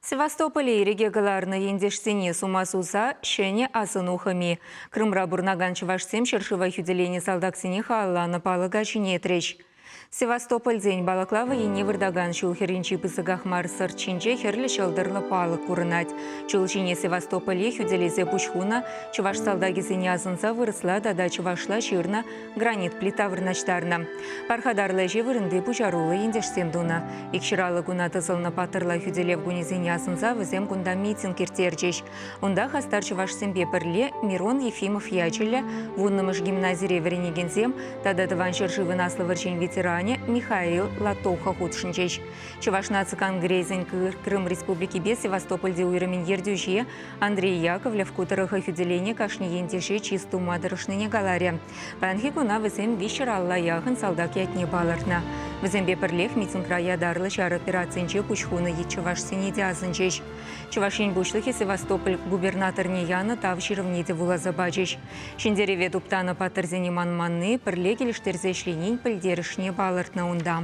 Севастополе ирӗке кӑларнӑ ентешсене сума суса ҫӗнӗ асӑну хӑми. Крымра пурӑнакан чӑвашсем ҫӗршыва хӳтӗленӗ салтаксене халалланӑ палӑка ҫӗнетрӗҫ. Севастопольсен Балаклава енне выртакан ҫул хӗрринчи пысӑках мар сӑрт ҫинче хӗрлӗ ҫӑлтӑрлӑ палӑк курӑнать. Чул ҫине Севастополе хӳтӗлесе пуҫ хунӑ чӑваш салтакӗсене асӑнса вырӑсла тата чӑвашла ҫырнӑ гранит плита вырнаҫтарнӑ. Пархатарлӑ ӗҫе вырӑнти пуҫаруллӑ ентешсем тунӑ. Икҫӗр куна тӑсӑлнӑ паттӑрла хӳтӗлев кунӗсене асӑнса вӗсем кунта митинг ирттерчӗҫ. Унта хастар чӑвашсемпе пӗрле Мирон Ефимов ячӗллӗ вуннӑмӗш гимназире вӗренекенсем тата Тӑван ҫӗршывӑн Аслӑ вӑрҫин ветеранӗ Михаил Латоха хутшӑнчӗҫ. Чӑваш наци конгресӗн Крым Республикипе Севастопольти уйрӑмӗн ертӳҫи Андрей Яковлев ку тӑрӑха хӳтӗленӗ кашни ентеше чыс тума тӑрӑшнине каларӗ. Паянхи куна вӗсем виҫҫӗр алла яхӑн салтак ятне палӑртнӑ. Вӗсемпе пӗрлех митингра ятарлӑ ҫар операцийӗнче пуҫ хунӑ чӑвашсене те асӑнчӗҫ. Чӑваш Ен Пуҫлӑхӗ Севастополь губернаторне янӑ тав ҫырӑвне те вуласа пачӗҫ. Ҫӗнтерӗве туптанӑ паттӑрсене манманни, пӗрле килӗштерсе ӗҫленин пӗлтерӗшне палӑртнӑ унта.